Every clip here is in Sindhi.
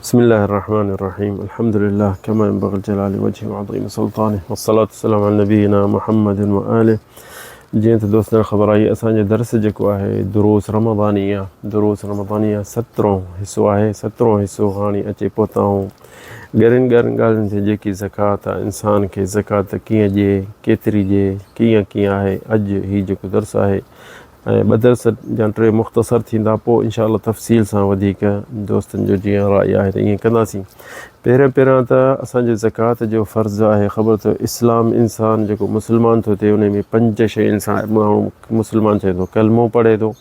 بسم الله الرحمن الرحيم الحمد لله كما ينبغي لجلال وجهه وعظيم سلطانه والصلاة والسلام على نبينا محمد وآله. جيئن ته دوستن خبر آهي اسان جو درس جيڪو آهي دروس رمضانيه، دروس رمضانيه سترهون حصو آهي. سترهون حصو هاڻي اچي پهتا آهيون ڳرين ڳرين ڳالهين تي، جيڪي زڪوات آهي، انسان کي زڪوات ڪيئن ڏئي، ڪيتري ڏئي، ڪيئن ڪيئن آهي. اڄ هي جيڪو درس آهي ۽ ٻه درس يا ٽي مختصر ٿيندا، پوء انشاء الله تفصيل سان وڌيڪ دوستن جو جيئن راء آهي ته ائين ڪنداسين. پهريان پهريان ته اسان جو زڪوات جو فرض آهي. خبر اٿو اسلام انسان جيڪو مسلمان ٿو ٿئي ان ۾ پنج شيء انسان ماڻهو مسلمان ٿئي ٿو. ڪلمو پڙهي ٿو،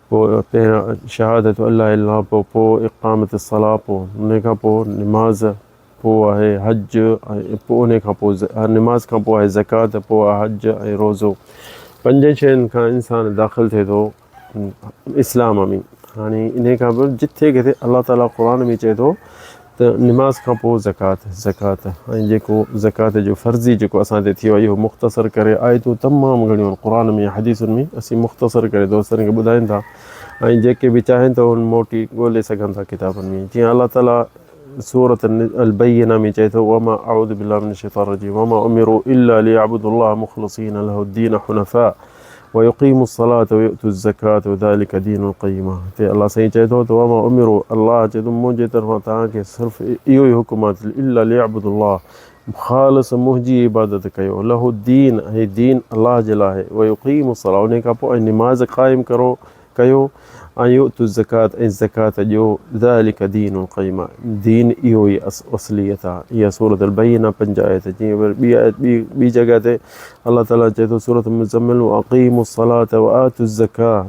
پوء پهريان شهادت الله الا، پوء اقامت الصلاة، پوء ان کان پوء نماز، پوء آهي حج ۽ پوء انهي کان پوء نماز کان پوء آهي زڪوات، پوء آهي حج ۽ روزو. پنجن شين کان انسان داخل ٿئي ٿو اسلام ۾. هاڻي انهي کان پوء جٿي ڪٿي الله تعالي قرآن ۾ چئي ٿو ته نماز کان پوء زڪوات، زڪوات ۽ جيڪو زڪوات جو فرضي جيڪو اسان تي ٿيو آهي اهو مختصر ڪري آيتون تمام گهڻيون آهن قرآن ۾ حديثن ۾، اسين مختصر ڪري دوستن کي ٻڌايون ٿا ۽ جيڪي به چاهين ته هن موٽي ڳولي سگهن ٿا ڪتابن ۾. جيئن الله تعالي سورة البينة ۾ چئي ٿو وما اعوذ بالله من الشيطان الرجيم وما امروا الا ليعبدوا الله مخلصين له الدين حنفاء ويقيموا الصلاة ويؤتوا الزكاة وذلك دين القيمة. هتي الله سائين چئي ٿو ته وما امروا، الله چئي ٿو منهنجي طرفان توهان کي صرف اهو ئي حڪم آهي الا ليعبدوا الله، خالص منهنجي عبادت ڪيو، له الدين، ۽ دين الله جي لاء آهي، ويقيموا الصلاة، انهي کان پوء ۽ نماز قائم ڪرو ڪيو، ۽ يؤتوا الزڪاة، ۽ زڪوات ڏيو، ذلڪ دين القيمة، دين اهو ئي اصليت آهي. اها سورة البينة 5 آيت. جيئن وري ٻي آيت ٻي ٻي جڳهه تي الله تعالي چئي ٿو سورة المزمل واقيموا الصلاة وآتوا الزڪاة،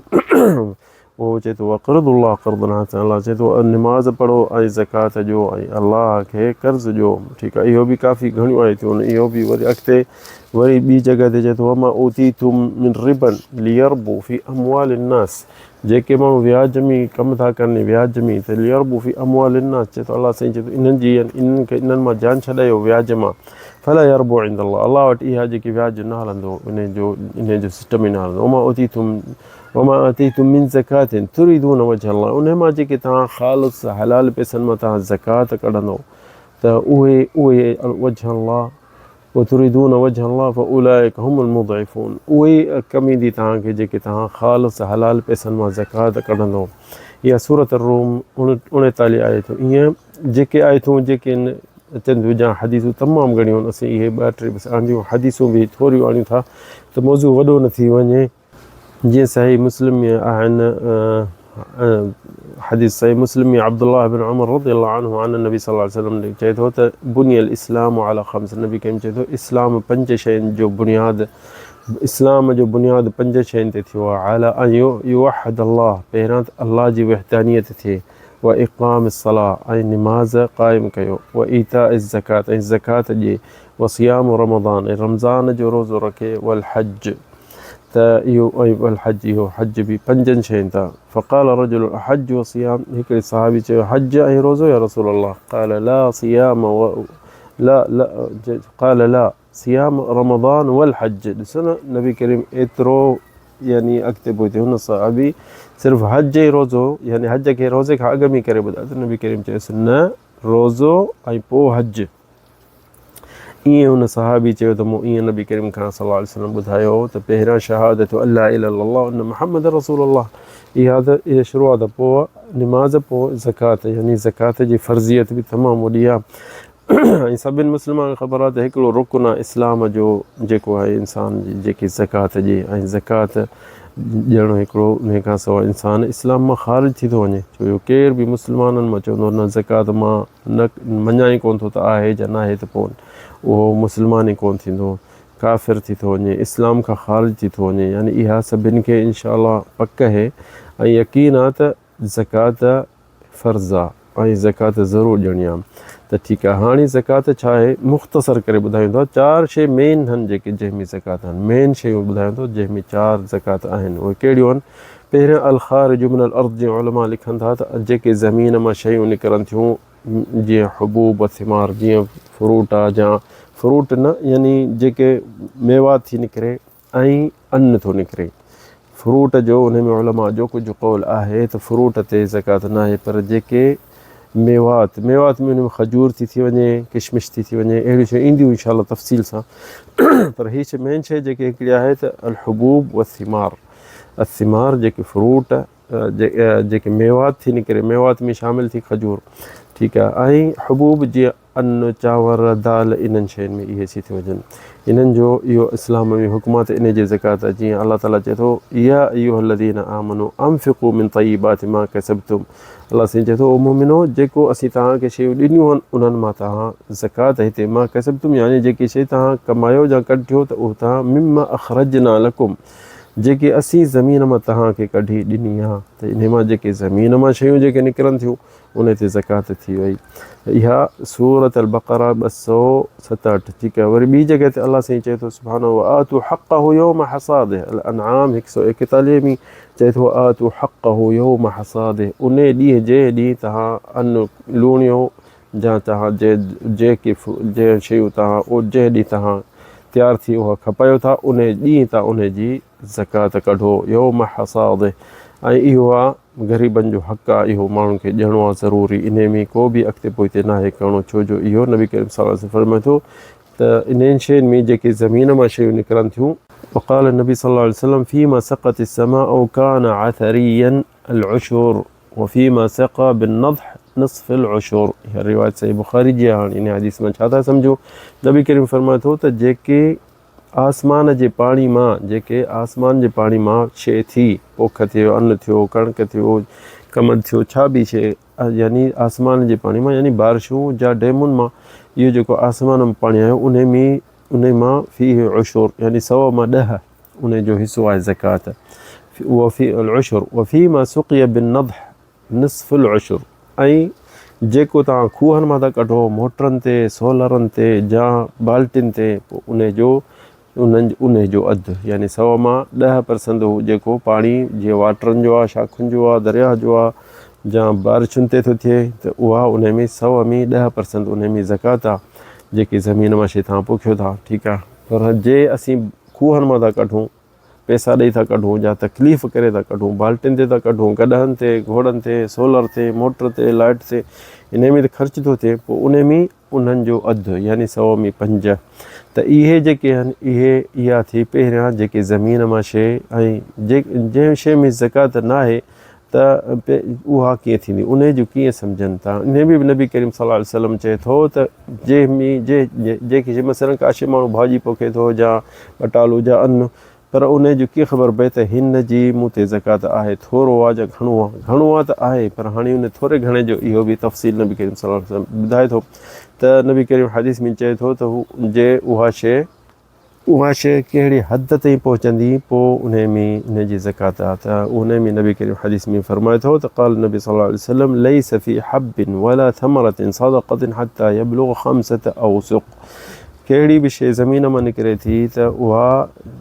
اهو چئي ٿو واقرضوا الله قرضا حسنا، الله چئي ٿو نماز پڙهو ۽ زڪوات ڏيو ۽ الله کي قرض ڏيو. ٺيڪ آهي، اهو به ڪافي گهڻيون آيتون آهن. اهو به وري اڳتي وري ٻي جڳهه تي چئي ٿو وما اوتيتم من ربا ليربو في اموال الناس، جيڪي ماڻهو وياج ۾ ڪم ٿا ڪن وياج ۾ ته ليربو في اموال الناس، چئي ٿو الله سائين چئي ٿو انهن جي انهن کي انهن مان جان ڇڏايو وياج مان، فلا يربو عند الله، الله وٽ اها جيڪي وياج نه هلندو، انهي جو انهي جو سسٽم ئي نه هلندو. وما اوتيتم وما آتيتم من زڪوة تريدون وجه الله، انهي مان جيڪي توهان خالص حلال پئسن مان توهان زڪوات ڪڍندو ته اهي اهي وجه الله وتريدون وجه الله فاولئک هم المضعفون، اهي ئي ڪم ايندي توهان کي جيڪي توهان خالص حلال پئسن مان زڪوات ڪڍندو. اها سورة الروم 39 آيتون. ايئن جيڪي آيتون جيڪي آهن اچن ٿيون جا حديثون تمام گهڻيون آهن، اسين اهي ٻه ٽي بس آنديون، حديثون به ٿوريون آڻيون ٿا ته موضوع وڏو نه ٿي وڃي. جيئن صحيح مسلم ۾ آهن، حديث صحيح مسلم ۾ عبدالله بن عمر رضي الله عنه عن النبي صلي الله عليه وسلم چئي ٿو ته بني الاسلام على خمس، نبي ڪريم چئي ٿو اسلام پنج شين جو بنياد، اسلام جو بنياد پنج شين تي ٿيو آهي. على ان يوحد الله، پهريان ته الله جي وحدانيت ٿئي، و اقام الصلاة، ۽ نماز قائم ڪيو، و ايتاء الزڪاة، ۽ زڪوات ڏئي، و صيام رمضان، ۽ رمضان جو روزو رکي، والحج، ته اهو ۽ والحج، اهو حج به پنجن شين تان. فقال رجل احج وصيام، هڪڙي صحابي چيو حج ۽ روزو يا رسول الله؟ قال لا صيام و لا لا قال لا صيام رمضان والحج. ڏسو نه نبي ڪريم ايترو يعني اڳتي پوئتي، هن صحابي صرف حج ۽ روزو يعني حج کي روزي کان اڳ ۾ ڪري ٻڌايو ته نبي ڪريم چيس نه روزو ۽ پوء حج. ائين هن صحابي چيو ته مون ائين نبي ڪريم کان صلي الله عليه وسلم ٻڌايو ته پهريان شهادت ان لا اله الا الله ان محمد رسول الله، اها ته اها شروعات، پوء نماز، پوء زڪوات، يعني زڪوات جي فرضيت به تمام وڏي آهي ۽ سڀن مسلمانن کي خبر آهي ته هڪڙو رڪن آهي اسلام جو جيڪو آهي انسان جي جيڪي زڪوات ڏئي ۽ زڪوات ڏيڻ هڪڙو انهي کان سواء انسان اسلام مان خارج ٿي ٿو وڃي، ڇو جو ڪير به مسلمانن مان چوندو نه زڪوات مان نه مڃان ئي ڪونه ٿو ته آهي جا ناهي ته پوء اهو مسلمان ئي ڪونه ٿيندو، ڪافر ٿي ٿو وڃي، اسلام کان خارج ٿي ٿو وڃي. يعني اها سڀن کي انشاء الله پڪ اهي ۽ يقين آ ته زڪوات فرض آ ۽ زڪوات ضرور ڏيڻي آ. ته ٺيڪ آ هاڻي زڪوات ڇا آهي مختصر ڪري ٻڌايون ٿا. چار شي مين هن جيڪي جنهن ۾ زڪوات آهن، مين شيون ٻڌايان ٿو جنهن ۾ چار زڪوات آهن، اهي ڪهڙيون آهن؟ پهريان الخارج من الارض، جيئن علماء لکن ٿا ته جيڪي زمين مان شيون نڪرن ٿيون جيئن حبوب ثمار، جيئن فروٽ آ جا فروٽ نه يعني جيڪي ميوات ٿي نڪري ۽ ان ٿو نڪري فروٽ جو، ان ۾ علماء جو ڪجهه قول آهي ته فروٽ تي زڪوات ناهي، پر جيڪي ميوات، ميوات ۾ ان ۾ کجور ٿي ٿي وڃي، ڪشمش ٿي ٿي وڃي، اهڙيون شيون اينديون انشاء الله تفصيل سان. پر هي شي مين شي جيڪي هڪڙي آهي ته الحبوب والثمار، الثمار جيڪي فروٽ جيڪي ميوات ٿي نڪري، ميوات ۾ شامل ٿي کجور، ٺيڪ آهي، ۽ حبوب جيئن ان، چانور، دال انهن شين ۾ اهي ٿي ٿيون وڃن. انهن جو اهو اسلام ۾ حڪم آهي ته انهي جي زڪوات آهي جيئن الله تعالي چئي ٿو يا ايها الذين آمنوا انفقوا من طيبات ما ڪسبتم الله سائين چئي ٿو او مؤمنو جيڪو اسين توهان کي شيون ڏنيون آهن انهن مان توهان زڪوات هتي ما ڪسبتم يعني جيڪي شي توهان ڪمايو يا ڪڍيو ته اهو توهان مما اخرجنا لڪم جيڪي اسين زمين مان توهان کي ڪڍي ڏني آهي ته انهي مان جيڪي زمين مان شيون جيڪي نڪرن ٿيون ان تي زڪوات ٿي وئي. اها سورة البقره 267 ٺيڪ آهي. وري ٻي جڳهه تي الله سائين چئي ٿو سبحانه وآتوا حقه يوم حصاده الانعام 141 ۾ چئي ٿو وآتوا حقه يوم حصاده ان ڏينهن جنهن ڏينهن توهان ان لوڻيو جا توهان جيڪي جنهن شيون توهان جنهن ڏينهن توهان تيار ٿي اها کپايو ٿا ان ڏينهن توهان ان جي زڪوات ڪڍو يوم حصاده ۽ اهو آ غريبن جو حق آ اهو ماڻهن کي ڏيڻو آ ضروري انهي ۾ ڪو به اڳتي پوئتي ناهي ڪرڻو ڇو جو اهو نبي ڪريم صلي الله عليه وسلم فرمائي ٿو ته انهن شين ۾ جيڪي زمين مان شيون نڪرن ٿيون. وقال النبي صلي الله عليه وسلم فيما سقت السماء كان عثريا العشر وفيما سقى بالنضح نصف العشر اها روايت صحيح بخاري جي آ هاڻي انهي حديث مان ڇا ٿا سمجهون نبي ڪريم فرمائي ٿو ته جيڪي آسمان جي پاڻي مان، جيڪي آسمان جي پاڻي مان شيء ٿي، پوک ٿيو، ان ٿيو، ڪڻڪ ٿيو، ڪمند ٿيو، ڇا به شيء يعني آسمان جي پاڻي مان يعني بارشون جا ڊيمن مان اهو جيڪو آسمان مان پاڻي آيو انهي ۾ انهي مان فيه عشر يعني سو مان ڏهه انهي جو حصو آهي زڪوات وفي العشر وفيما سقي بالنضح نصف العشر ۽ جيڪو توهان کوهن مان ٿا ڪڍو موٽرن تي سولرن تي جا بالٽين تي پوء انهي جو انهن انهي جو اڌ يعني سو مان ڏهه پرسنٽ هو جيڪو پاڻي جيئن واٽرن جو آهي شاخن جو آهي درياهه جو آهي جا بارشن تي ٿو ٿئي ته اها انهي ۾ سو ۾ ڏهه پرسنٽ انهي ۾ زڪوات آهي جيڪي زمين مان شي توهان پوکيو ٿا ٺيڪ آهي پر جي اسين کوهن مان ٿا ڪڍون پئسا ڏئي ٿا ڪڍون يا تڪليف ڪري ٿا ڪڍون، بالٽين تي ٿا ڪڍون، گڏهن تي، گهوڙن تي، سولر تي، موٽر تي، لائٽ تي، انهي ۾ ته خرچ ٿو ٿئي، پوء انهي ۾ انهن جو اڌ يعني سو ۾ پنج ته اهي جيڪي آهن اهي اها ٿي پهريان جيڪي زمين مان شيء ۽ جنهن شيء ۾ زڪوات ناهي ته اها ڪيئن ٿيندي انهي جو ڪيئن سمجهن ٿا انهي ۾ به نبي ڪريم صلي الله عليه وسلم چئي ٿو ته جنهن ۾ جنهن کي مثلا ڪا شيء ماڻهو ڀاڄي پوکي ٿو جا ٻٽالو جا ان پر انهي جو ڪيئن خبر پئي ته هن جي مون تي زڪوات آهي ٿورو آ جا گهڻو آ گهڻو آ ته آهي پر هاڻي ان ٿوري گهڻي جو اهو به تفصيل نبي ڪريم صلي الله عليه وسلم ٻڌائي ٿو ته نبي ڪريم حديث ۾ چئي ٿو ته هو جي اها شيء اها شيء ڪهڙي حد تائين پهچندي پوء انهي ۾ انهي جي زڪوات آ ته انهي ۾ نبي ڪريم حديث ۾ فرمائي ٿو ته قال النبي صلي الله عليه وسلم ليس في حب ولا ثمرة صدقة حتى يبلغ خمسة اوسق ڪهڙي به شيء زمين مان نڪري ٿي ته اها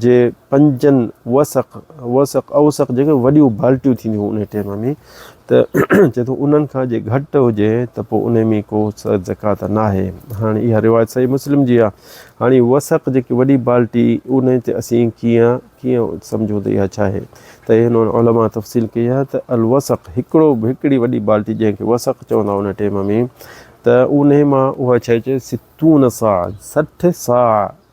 جي پنجن وسق وسق اوسق جيڪي وڏيون بالٽيون ٿينديون انهي ٽيم ۾ ته چئي ٿو انهن کان جي گهٽ هجي ته پوء انهي ۾ ڪو زڪوات ناهي هاڻي اها روايت صحيح مسلم جي آ هاڻي وسق جيڪي وڏي بالٽي انهي تي اسين ڪيئن ڪيئن سمجهون ته اها ڇا آهي ته هن علماء تفصيل ڪئي آهي ته الوسق هڪڙو هڪڙي وڏي بالٽي جنهن کي وسق چوندا ان ٽيم ۾ ته انهي مان اها ڇا چئي ستون صاع 60 صاع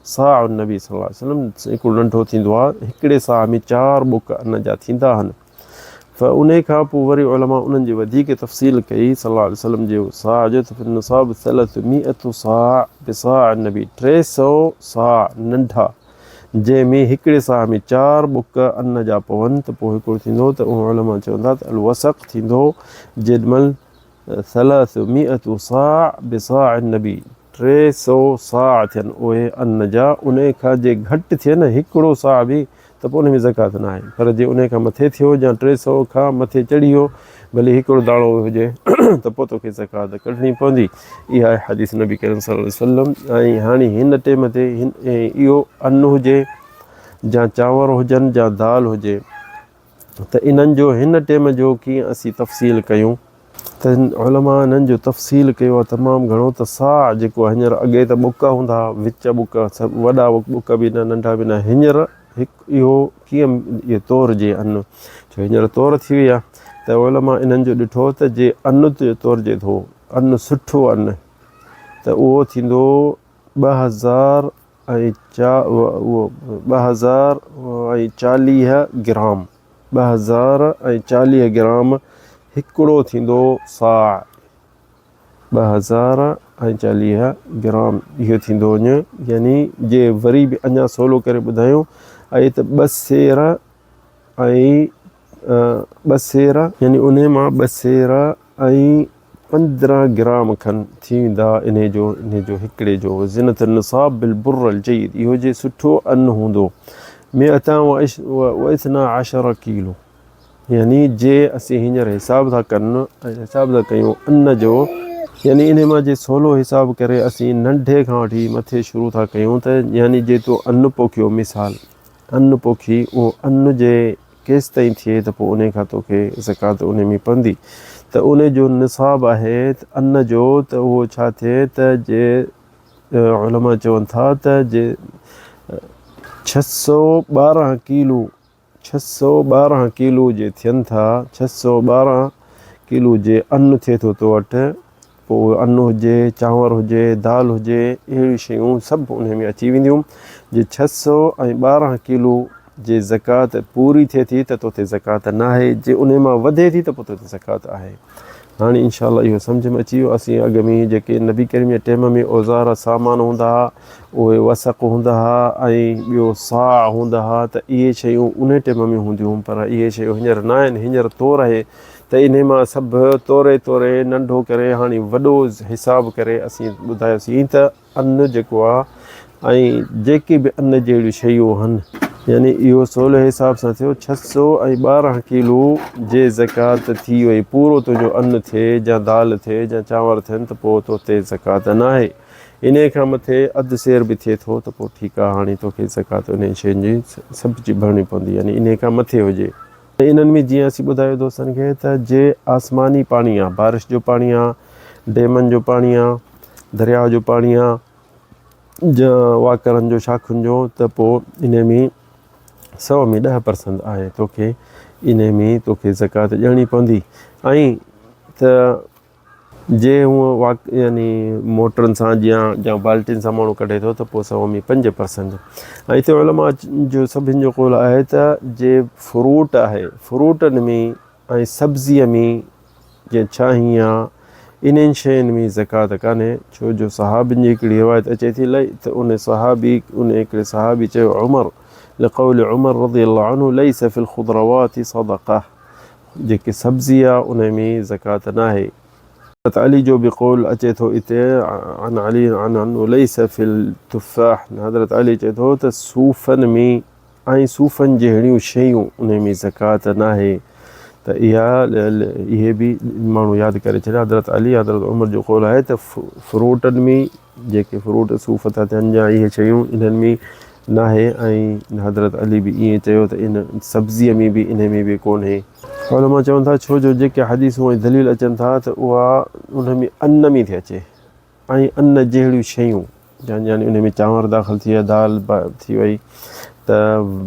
صاع النبي صلي الله عليه وسلم هڪڙو ننڍو ٿيندو آهي هڪڙي صاع ۾ چار ٻڪ ان جا ٿيندا آهن انهيء کان پوء وري علماء انهن جي وڌيڪ تفصيل ڪئي، صلي الله عليه وسلم جي صاع جو ته فالنصاب ثلاث مئة صاع بصاع النبي 300 صاع ننڍا جنهن ۾ هڪڙي صاع ۾ چار ٻڪ ان جا پون ته پوء هڪڙو ٿيندو ته اهو علماء چون ٿا ته الوسق ٿيندو جيڏمهل ثلاث مئة صاع بصاع النبي 300 صاع ٿين اهي ان جا انهي کان جي گهٽ ٿين هڪڙو صاع به ته پوء ان ۾ زڪوات نه آهي پر جي انهي کان مٿي ٿيو يا 300 کان مٿي چڙهي ويو ڀلي هڪڙو داڻو به هجي ته پوء توکي زڪوات ڪڍڻي پوندي. اها آهي حديث نبي ڪريم صلي الله عليه وسلم ۽ هاڻي هن ٽيم تي اهو ان هجي يا چانور هجن يا دال هجي ته انهن جو هن ٽيم جو ڪيئن اسين تفصيل ڪيون ته علماء انهن جو تفصيل ڪيو آهي تمام گهڻو ته ساع جيڪو آهي هينئر اڳي ته ٻڪ هوندا هئا وچ ٻڪ سڀ وڏا ٻڪ به نه ننڍا به نه هينئر هڪ اهو ڪيئن اهو تور جي ان ڇو هينئر تور ٿي وئي آهي ته علماء انهن جو ڏٺو ته جي ان تي تورجي ٿو ان سٺو ان ته اهو ٿيندو 2000 ۽ اهو 2040 گرام، 2040 گرام هڪڙو ٿيندو صاع، 2040 گرام اهو ٿيندو وڃي يعني جي وري به اڃا سولو ڪري ٻڌايون اهي ته ٻه سير ۽ ٻه سير يعني انهي مان ٻه سير ۽ 15 گرام کن ٿي ويندا انهي جو انهي جو هڪڙي جو زنة النصاب بالبر الجيد اهو جي سٺو ان هوندو مئتان واثنا عشر ڪيلو يعني جي اسين هينئر حساب ٿا ڪن ۽ حساب ٿا ڪيون ان جو يعني انهي مان جي سولو حساب ڪري اسين ننڍي کان وٺي مٿي شروع ٿا ڪيون ته يعني جي تو ان پوکيو مثال ان پوکي اهو ان جي ڪيستائين ٿئي ته پوء انهي کان توکي زڪوات انهي ۾ پوندي ته انهي جو نصاب آهي ته ان جو ته اهو ڇا ٿئي ته جي علماء چون ٿا ته جي 612 ڪيلو 612 ڪيلو جي ٿين ٿا 612 ڪيلو جي ان ٿئي ٿو تو وٽ پوء اهو ان هجي، چانور هجي، دال هجي، اهڙيون شيون سڀ انهي ۾ اچي وينديون. جي 612 ڪيلو جي زڪوات پوري ٿئي ٿي ته توتي زڪوات ناهي، جي انهي مان وڌي ٿي ته پوء توتي زڪوات آهي. هاڻي انشاء الله اهو سمجهه ۾ اچي ويو. اسين اڳ ۾ جيڪي نبي ڪريم جي ٽيم ۾ اوزار سامان هوندا ها اهي وسق هوندا ها ۽ ٻيو صاع هوندا ها ته اهي شيون انهي ٽيم ۾ هونديون پر اهي شيون هينئر ناهن، هينئر تور آهي ته انهي مان سڀ توري توري ننڍو ڪري هاڻي وڏو حساب ڪري اسين ٻڌايوسين ته ان جيڪو آ ۽ جيڪي به ان جهڙيون شيون هن يعني اهو سولي حساب سان ٿيو 612 ڪيلو جي زڪوات ٿي وئي پورو تنهنجو ان ٿئي جا دال ٿئي جا چانور ٿين ته پوء تو تي زڪوات ناهي انهي کان مٿي اڌ سير به ٿئي ٿو ته پوء ٺيڪ آ هاڻي توکي زڪوات انهي شين جي سڀ جي ڀرڻي پوندي يعني انهي کان مٿي هجي. ۽ انهن ۾ جيئن اسين ٻڌايو دوستن کي ته جي آسماني پاڻي آ، بارش جو پاڻي آ، ڊيمن جو پاڻي آ، درياء جو پاڻي آ جا واڪرن جو شاخن جو ته پوء انهي ۾ سو ۾ 10% آهي توکي انهي ۾ توکي زڪوات ڏيڻي پوندي ۽ ته جي هونء واڪ يعني موٽرن سان جيان جا بالٽين سان ماڻهو ڪڍي ٿو ته پوء سو ۾ 5% ۽ هتي علماء جو سڀن جو قول آهي ته جي فروٽ آهي فروٽن ۾ ۽ سبزيء ۾ جيئن ڇاهين آ انهن شين ۾ زڪوات ڪانهي ڇو جو صحابين جي هڪڙي روايت اچي ٿي لئي ته ان صحابي ان هڪڙي صحابي چيو عمر لقول عمر رضي الله عنه ليس في الخضروات صدقه جيڪي سبزي آ انهي ۾ زڪوات ناهي. حضرت علي جو به قول اچي ٿو اتي عن علي عن عنه ليس في التفاح حضرت علي چئي ٿو ته صوفن ۾ ۽ صوفن جهڙيون شيون انهي ۾ زڪوات ناهي ته اها اهي به ماڻهو ياد ڪري ڇڏيا حضرت علي حضرت عمر جو قول آهي ته فروٽن ۾ جيڪي فروٽ صوف ٿا ٿين يا اهي شيون انهن ۾ ناهي ۽ حضرت علي به ائين چيو ته ان سبزيء ۾ به انهي ۾ به ڪونهي. علماء چون ٿا ڇو جو جيڪي حديثون ۽ دليل اچن ٿا ته اها ان ۾ ان ۾ ٿي اچي ۽ ان جهڙيون شيون يعني ان ۾ چانور داخل ٿي ويا دال ٿي وئي ته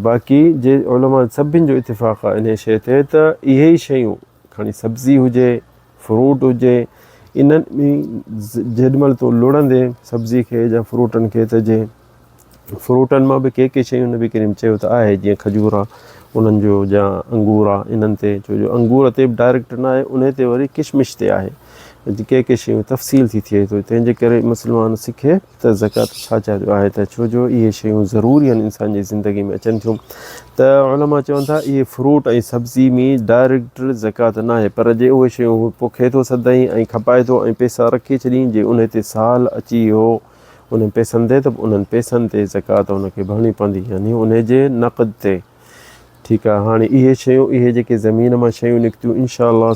باقي جي علماء سڀن جو اتفاق آهي انهي شيء تي ته اهي ئي شيون کڻي سبزي هجي فروٽ هجي انهن ۾ جيڏي مهل تون لڙندين سبزي کي يا فروٽن کي ته جي فروٽن مان به ڪي ڪي شيون نبي ڪريم چيو ته آهي جيئن کجور آ انهن جو يا انگور آ انهن تي ڇو جو انگور تي به ڊائريڪٽ نه آهي انهي تي وري ڪشمش تي آهي ڪي ڪي شيون تفصيل ٿي ٿئي ٿو تنهن جي ڪري مسلمان سکي ته زڪوات ڇا ڇا جو آهي ته ڇو جو اهي شيون ضروري آهن انسان جي زندگي ۾ اچن ٿيون ته علماء چون ٿا اهي فروٽ ۽ سبزي ۾ ڊائريڪٽ زڪوات ناهي پر جي اهي شيون هو پوکي ٿو سدائين ۽ کپائي ٿو ۽ پيسا رکي ڇڏين جي انهي تي سال اچي ويو انهن پيسن تي ته انهن پيسن تي زڪوات ان کي ڀرڻي پوندي يعني انهي جي نقد تي. ٺيڪ آ هاڻي اهي شيون اهي جيڪي زمين مان شيون نڪتيون انشاء الله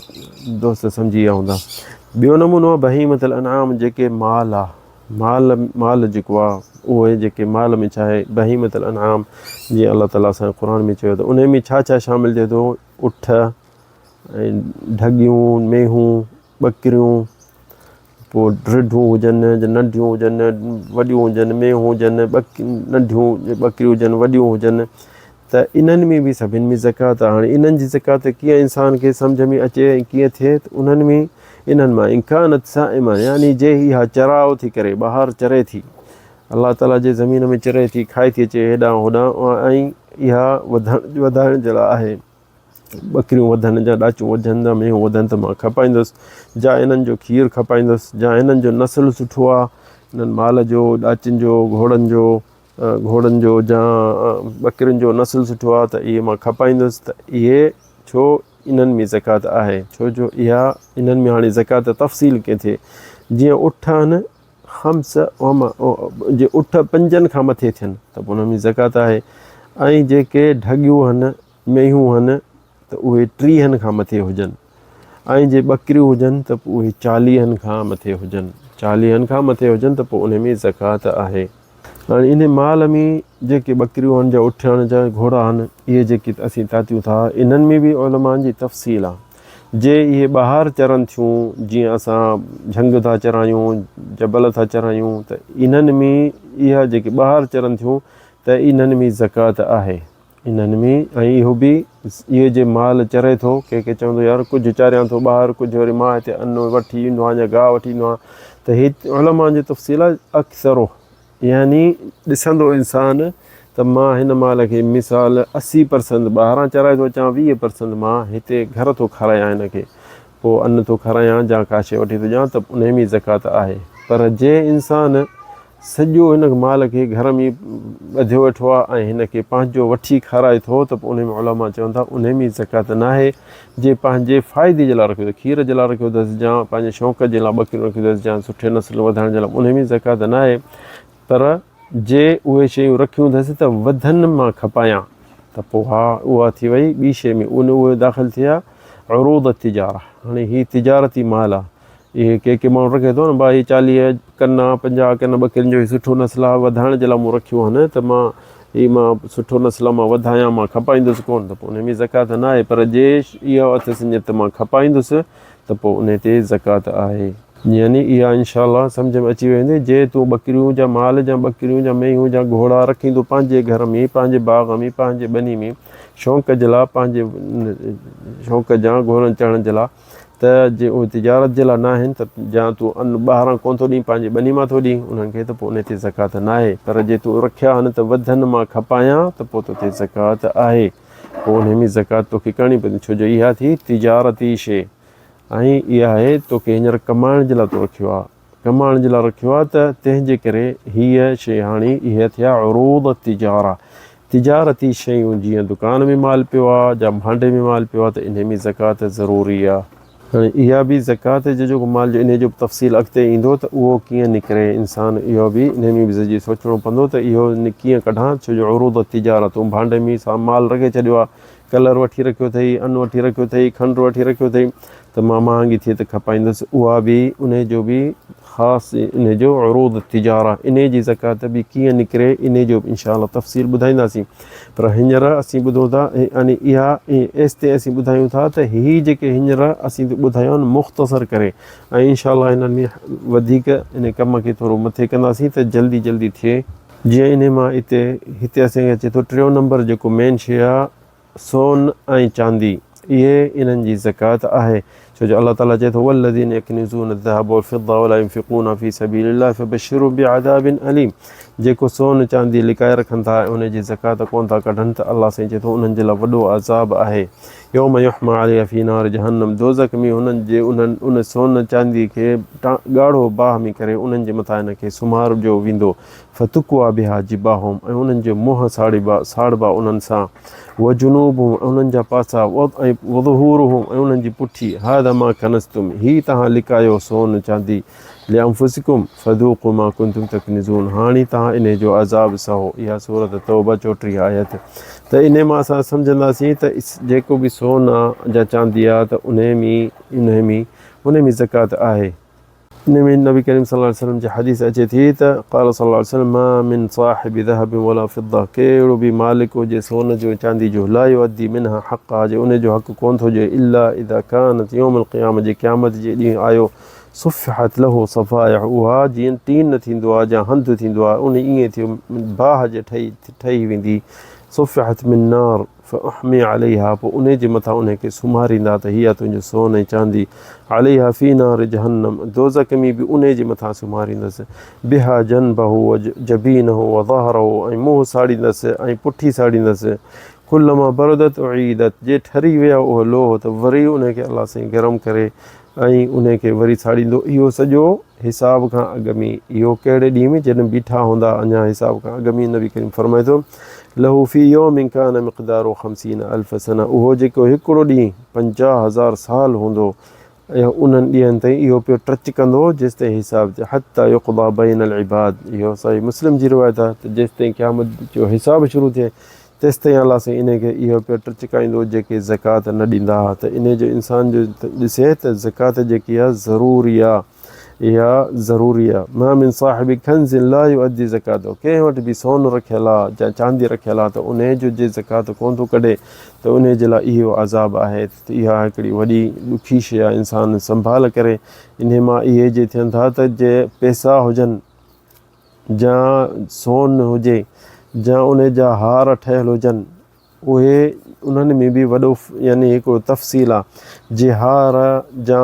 دوست سمجهي ويا هوندا. ٻيو نمونو آ بهيمة الانعام جيڪي مال آ مال مال جيڪو آ اهي جيڪي مال ۾ ڇا آهي بهيمة الانعام جيئن الله تعالي اسان کي قرآن ۾ چيو ته انهي ۾ ڇا ڇا شامل ٿئي ٿو اٺ ۽ ڍڳيون مينهون ٻڪريون پوء رڍون هجن ننڍيون هجن وڏيون هجن مينهون هجن ننڍيون ٻڪريون هجن وڏيون هجن ته انهن ۾ به سڀن ۾ زڪوات آهي. هاڻي انهن جي زڪوات ڪيئن انسان کي سمجهه ۾ اچي ۽ ڪيئن ٿئي ته انهن ۾ انهن مان ان ڪانت صائمه يعني جي اها چراء ٿي ڪري ٻاهر چري ٿي الله تعالي جي زمين ۾ چري ٿي کائي ٿي اچي هيڏانهن هوڏانهن ۽ اها وڌڻ وڌائڻ جي لاء آهي ٻڪريون وڌن جا ڏاچون وڌن جا مينهون وڌن ته مان کپائيندس جا انهن جو کير کپائيندس جا انهن جو نسل سٺو آهي انهن مال جو ڏاچن جو گهوڙن جو گهوڙن جو جا ٻڪرين جو نسل سٺو آهي ته اهي مان کپائيندس ته اهي ڇو انهن ۾ زڪوات آهي ڇو جو اها انهن ۾ هاڻي زڪوات تفصيل ڪئين ٿئي جيئن اٺ آهن خمس وما جي اٺ پنجن کان مٿي ٿين ته پوء انهن ۾ زڪوات آهي ۽ جيڪي ڍڳيون آهن مينهون آهن ته اهي ٽيهن کان مٿي هجن ۽ جي ٻڪريون هجن ته پوء اهي چاليهن کان مٿي هجن چاليهن کان مٿي هجن ته پوء ان ۾ زڪوات آهي. هاڻي انهي مال ۾ جيڪي ٻڪريون آهن جا اٺ آهن جا گهوڙا آهن اهي جيڪي اسين تاتيون ٿا انهن ۾ به علمائن جي تفصيل آهي جي اهي ٻاهر چرن ٿيون جيئن اسان جهنگ ٿا چرايون جبل ٿا چرايون ته انهن ۾ اها جيڪي ٻاهر چرن ٿيون ته انهن ۾ زڪوات آهي. انهن ۾ ۽ اهو به اهي جي مال چري ٿو، ڪنهن کي چوندو يار ڪجهه چاريان ٿو ٻاهر ڪجهه وري مان هتي ان وٺي ايندو آهيان يا گاهه وٺي ايندو آهيان ته هي علماء جو تفصيل آهي اڪثره يعني ڏسندو انسان ته مان هن مال کي مثال 80 پرسنت ٻاهران چرائي ٿو اچان 20 پرسنت مان هتي گهر ٿو کارايان هن کي پوء ان ٿو کارايان جا ڪا شيء وٺي ٿو ڏيان ته انهي ۾ زڪوات آهي پر جنهن انسان سڄو هن مال کي گهر ۾ ٻڌيو ويٺو آهي ۽ هن کي پنهنجو وٺي کارائي ٿو ته پوء انهي ۾ علماء چون ٿا انهي ۾ زڪوات ناهي جي پنهنجي فائدي جي لاء رکيو اٿس کير جي لاء رکيو اٿس يا پنهنجي شوق جي لاء ٻڪريون رکيو اٿس يا سٺي نسل وڌائڻ جي لاء انهي ۾ زڪوات ناهي پر جي اهي شيون رکيون اٿس ته وڌن مان کپايان ته پوء ها اها ٿي وئي ٻي شيء ۾ ان اهي داخل ٿيا عروض التجاره هاڻي هي تجارتي مال آهي اهي ڪي ڪي ماڻهو رکي ٿو نه ڀا هي 40 ڪنا 50 ڪنا ٻڪرين جو هي سٺو نسل آهي وڌائڻ جي لاء مون رکيو آهي نه ته مان هي مان سٺو نسل آهي مان وڌايان مان کپائيندس ڪونه ته پوء ان ۾ زڪوات نه آهي پر جي اها اٿس نيت مان کپائيندس ته پوء ان تي زڪوات آهي. يعني اها انشاء الله سمجهه ۾ اچي وئي هوندي جي تون ٻڪريون جا مال جا ٻڪريون جا مينهون جا گهوڙا رکيندو پنهنجي گهر ۾ پنهنجي باغ ۾ پنهنجي ٻني ۾ شوق جي لاء پنهنجي شوق جا گهوڙن چڙهڻ جي لاء ته جي اهي تجارت جي لاء ناهن ته جا تون ان ٻاهران ڪونه ٿو ڏين پنهنجي ٻني مان ٿو ڏين انهن کي ته پوء ان تي زڪوات ناهي پر جي تون رکيا آهن ته وڌن مان کپايان ته پوء توتي زڪوات آهي پوء انهي ۾ زڪوات توکي ڪرڻي پوندي ڇو جو اها ٿي تجارتي شيء ۽ اها آهي توکي هينئر ڪمائڻ جي لاء تو رکيو آهي ڪمائڻ جي لاء رکيو آهي ته تنهن جي ڪري هيء شيء هاڻي اهي ٿيا عروض التجاره تجارتي شيون جيئن دڪان ۾ مال پيو آهي جا ڀانڊي ۾ مال پيو آهي ته انهي ۾ زڪوات ضروري آهي. هاڻي اها به زڪوات جي جيڪو مال جو انهي جو به تفصيل اڳتي ايندو ته اهو ڪيئن نڪري انسان اهو به انهي ۾ به ذري سوچڻو پوندو ته اهو ڪيئن ڪڍان ڇو جو عروض التجاره تون ڀانڊي ۾ سا مال رکي ڇڏيو آهي ڪلر وٺي رکيو اٿئي، ان وٺي رکيو اٿئي، کنڊ وٺي رکيو اٿئي ته مان مهانگي ٿئي ته کپائيندس، اها به انهي جو به خاص انهي جو عروض تجاره انهي جي زڪوات به ڪيئن نڪري انهي جو به انشاء الله تفصيل ٻڌائينداسين پر هينئر اسين ٻڌون ٿا يعني اها ايستائين اسين ٻڌايون ٿا ته هي جيڪي هينئر اسين ٻڌايو آهن مختصر ڪري ۽ انشاء الله هنن ۾ وڌيڪ انهي ڪم کي ٿورو مٿي ڪنداسين ته جلدي جلدي ٿئي. جيئن انهي مان اتي هتي اسين کي اچي ٿو ٽيون نمبر جيڪو مين شيء آ سون ۽ چاندي اهي انهن جي زڪوات آهي ڇو جو الله تعالي چئي ٿو والذين يڪنزون الذهب والفضه ولا ينفقونها في سبيل الله فبشرهم بعذاب اليم جيڪو سون چاندي لڪائي رکن ٿا ۽ انهي جي زڪوات ڪون ٿا ڪڍن ته الله سائين چئي ٿو انهن جي لاء وڏو عذاب آهي يوم يحمى عليها في نار جهنم دوزخ ۾ انهن جي انهن ان سون چاندي کي ڳاڙهو باهه ۾ ڪري انهن جي مٿان ان کي سمهارجو ويندو فتڪويٰ بها جباههم ۽ انهن جي منهن ساڙبا ساڙبا انهن سان وجنوبهم ۽ انهن جا پاسا ۽ وظهورهم ۽ انهن جي پٺي هذا ما ڪنزتم هي توهان لڪايو سون چاندي لانفسڪم فذوقوا ما ڪنتم تڪنزون هاڻي توهان انهي جو عذاب سهو اها سورة توبه 34 آيت ته انهي مان اسان سمجهنداسين ته جيڪو به سون آ جا چاندي آ ته انهي ۾ انهي ۾ انهي ۾ زڪوات آهي. انهي ۾ نبي ڪريم صلي الله عليه وسلم جي حديث اچي ٿي ته قال صلي الله عليه وسلم ما من صاحب ذهب ولا فضه ڪهڙو به مالڪ هجي سون جو چاندي جو لا يؤدي منها حقها جي انهي جو حق ڪون ٿو ڏئي الا اذا كانت يوم القيامه جي قيامت جي ڏينهن آيو صفحت له صفائح اها جيئن ٽين نه ٿيندو آهي جا هنڌ ٿيندو آهي ان ائين ٿيو باهه جي ٺهي ٺهي ويندي. صفحت من نار فاحمي عليها پوء انهي جي مٿان انهي کي سمهاريندا ته هي آ تنهنجو سون ۽ چاندي عليها في نار جهنم دوزخ ۾ به انهي جي مٿان سمهاريندس بها جنبه وجبينه وظهره ۽ منهن ساڙيندس ۽ پٺي ساڙيندس ڪلما بردت اعيدت جي ٺري ويا اهو لوهه ته وري انهي کي الله سائين گرم ڪري ۽ انهي کي وري ساڙيندو اهو سڄو حساب کان اڳ ۾ اهو ڪهڙي ڏينهن ۾ جڏهن بيٺا هوندا اڃا حساب کان اڳ ۾ نبي ڪريم فرمائي ٿو له في يوم ڪان مقداره خمسين الف سنه اهو جيڪو هڪڙو ڏينهن 50000 سال هوندو ۽ انهن ڏينهن تائين اهو پيو ٽچ ڪندو جيستائين حساب ٿئي حتي يقضى بين العباد اهو صحيح مسلم جي روايت آهي ته جيستائين قيامت جو حساب شروع ٿئي تيستائين الله سائين انهي کي اهو پيو ٽچڪائيندو جيڪي زڪوات نه ڏيندا ها ته انهي جو انسان جو ڏسي ته زڪوات جيڪي آهي ضروري آهي اها ضروري آهي ما من صاحب ڪنز لا يؤدي زڪاته ڪنهن وٽ به سون رکيل آهي يا چاندي رکيل آهي ته انهي جو جي زڪوات ڪون ٿو ڪڍي ته انهي جي لاء اهو عذاب آهي ته اها هڪڙي وڏي ڏکي شيء آهي انسان سنڀال ڪري انهي مان اهي جي ٿين ٿا ته جي پئسا هجن جا سون هجي جا ان جا هار ٺهيل هجن اهي انهن ۾ به وڏو يعني هڪڙو تفصيل آ جي هار جا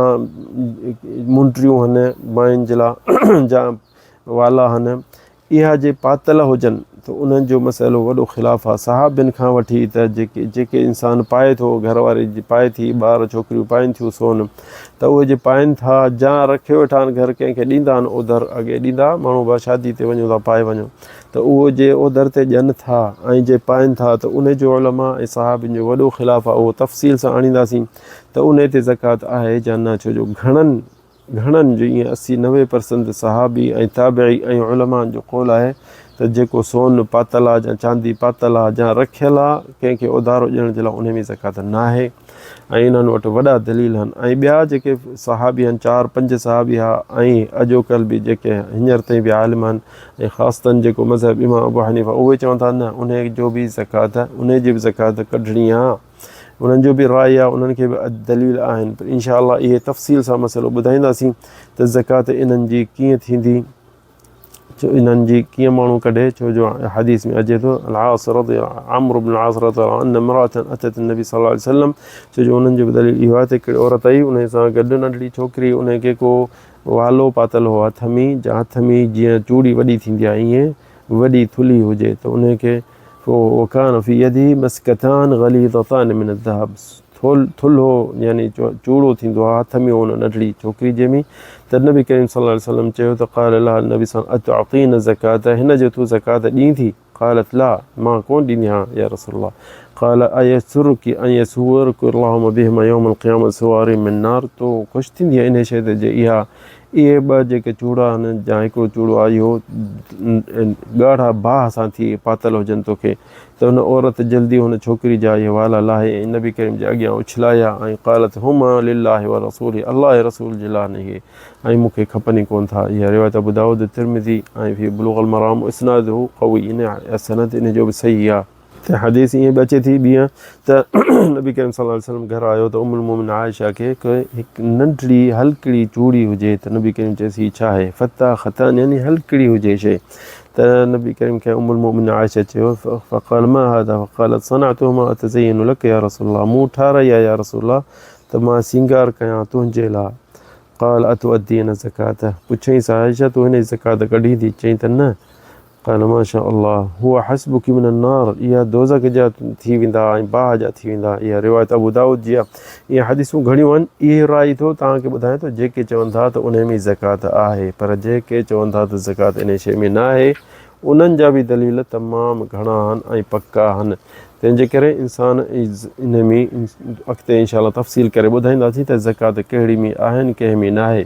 منڊريون هن ماين جي لا جا والا هن اها جي پاتل هجن ته انهن جو مسئلو وڏو خلاف آ صحابين کان وٺي ته جيڪي جيڪي انسان پائي ٿو گهر واري جي پائي ٿي ٻار ڇوڪريون پائين ٿيون سون ته اهي جي پائين ٿا جا رکيو ويٺا آهن گهر ڪنهن کي ڏيندا آهن اوڌر اڳي ڏيندا ماڻهو با شادي تي وڃو ٿا پائي وڃو ته اهو جي اوڌر تي ڏين ٿا ۽ جي پائين ٿا ته انهي جو علماء ۽ صحابين جو وڏو خلاف آهي اهو تفصيل سان آڻينداسين ته انهي تي زڪوات آهي جا نه ڇو جو گهڻن گهڻن جو ائين 80 90 پرسنت صحابي ۽ تابعي ۽ علماء جو قول آهي ته جيڪو سون پاتل آهي جا چاندي پاتل آهي جا رکيل آهي ڪنهن کي اوڌارو ڏيڻ جي لاء انهي ۾ زڪوات ناهي ۽ انهن وٽ وڏا دليل آهن ۽ ٻيا جيڪي صحابي آهن چار پنج صحابي ها ۽ اڄوڪل به جيڪي هينئر تائين به عالم آهن ۽ خاصتاً جيڪو مذهب امام ابو حنيفه اهي چون ٿا نه انهي جو به زڪوات انهي جي به زڪوات ڪڍڻي آهي انهن جو به راء آهي انهن کي به دليل آهن پر انشاء الله اهي تفصيل سان مسئلو ٻڌائينداسين ته زڪوات انهن جي ڪيئن ٿيندي ڇو انهن جي ڪيئن ماڻهو ڪڍي ڇو جو حديث ۾ اچي ٿو العاص رضي عمرو بن العاص رضي الله عنه ان امراه اتت النبي صلي الله عليه وسلم ڇو جو انهن جو به دليل اهو آهي ته هڪڙي عورت آئي ان سان گڏ ننڍڙي ڇوڪري ان کي ڪو والو پاتل هو هٿ ۾ جا هٿ ۾ جيئن چوڙي وڏي ٿيندي آهي ائين وڏي ٿلهي هجي ته ان کي وڪان في يده مسڪتان غليظتان من الذهب ٿلهو يعني چوڙو ٿيندو آهي هٿ ۾ هو ان ننڍڙي ڇوڪري جي ۾ ته نبي ڪريم صلي الله عليه وسلم چيو ته قال لها النبي صلي الله اتعطين الزڪاة هن جو تون زڪوات ڏين ٿي قالت لا مان ڪون ڏيندي آهيان يا رسول الله قال ايسرك ان يسورك اللهم بهما يوم القيامه سوارين من نار تو خوش ٿيندي انهي شيء تي جي اها اهي ٻه جيڪي چوڙا آهن جا هڪڙو چوڙو آهي اهو ڳاڙها باهه سان ٿي پاتل هجن توکي ته ان عورت جلدي هن ڇوڪري جا اهي والا لاهي ۽ نبي ڪريم جي اڳيان اڇلايا ۽ قالت هما لله ورسوله الله ۽ رسول جي لاء اهي ۽ مون کي کپن ئي ڪونه ٿا. اها روايت ابو داؤد، ترمذي ۽ في بلوغ المرام اسناده قوي ان سند ان جو به صحيح آهي. ته حديث ائين به اچي ٿي ٻيئن ته نبي ڪريم صلي الله عليه وسلم گهر آيو ته ام المومنين عائشه کي هڪ ننڍڙي هلڪڙي چوڙي هجي ته نبي ڪريم چيس هي ڇا آهي فتاختان يعني هلڪڙي هجي شيء ته نبي ڪريم کي ام المؤمنين عائشه چيو فقال ما هذا فقالت صنعتهما اتزين لك يا رسول الله مون ٺارائي آهي يا رسول الله ته مان سينگار ڪيان تنهنجي لاء قال اتؤدين الزڪاة پڇيائينس عائشه تون هن جي زڪوات ڪڍين ٿي چيائين ته نه قال ما شاء الله هو حسبك من النار اها دوزخ جا ٿي ويندا ۽ باهه جا ٿي ويندا اها روايت ابو داود جي آهي اها حديثون گهڻيون آهن اهي راء ٿو توهان کي ٻڌايان ٿو جيڪي چون ٿا ته انهي ۾ زڪوات آهي پر جيڪي چون ٿا ته زڪوات انهي شيء ۾ نه آهي انهن جا به دليل تمام گهڻا آهن ۽ پڪا آهن تنهن جي ڪري انسان انهي ۾ اڳتي انشاء الله تفصيل ڪري ٻڌائينداسين ته زڪوات ڪهڙي ۾ آهن ڪنهن ۾ نه آهي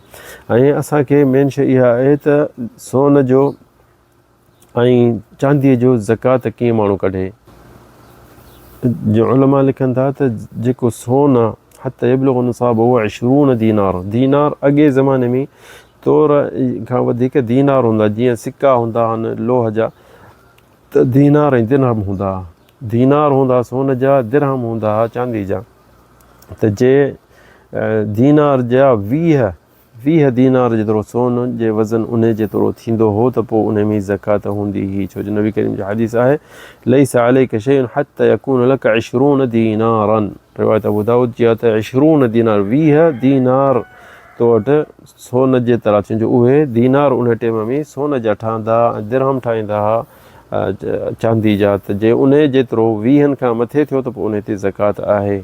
۽ اسان کي مين شيء اها آهي ته سون جو ۽ چانديء جو زڪوات ڪيئن ماڻهو ڪڍي؟ جو علماء لکن ٿا ته جيڪو سون آ حتي يبلغ النصاب هو عشرون دينار دينار اڳي زماني ۾ تور کان وڌيڪ دينار هوندا جيئن سڪا هوندا آهن لوهه جا ته دينار ۽ درهم هوندا ها دينار هوندا سون جا درهم هوندا ها چاندي جا ته جي دينار جا 20 20 دينار جيترو سون جي وزن انهي جيترو ٿيندو هو ته پوء انهي ۾ زڪوات هوندي هئي ڇو جو نبي ڪريم جي حديث آهي ليس عليڪ شيء حتي يڪون لڪ عشرون دينارا روايت ابو داود جي آهي ته عشرون دينار 20 دينار تو وٽ سون جيترا ٿين جو اهي دينار انهي ٽيم ۾ سون جا ٺهندا ۽ درهم ٺاهيندا ها چاندي جا ته جي انهي جيترو ويهن کان مٿي ٿيو ته پوء انهي تي زڪوات آهي.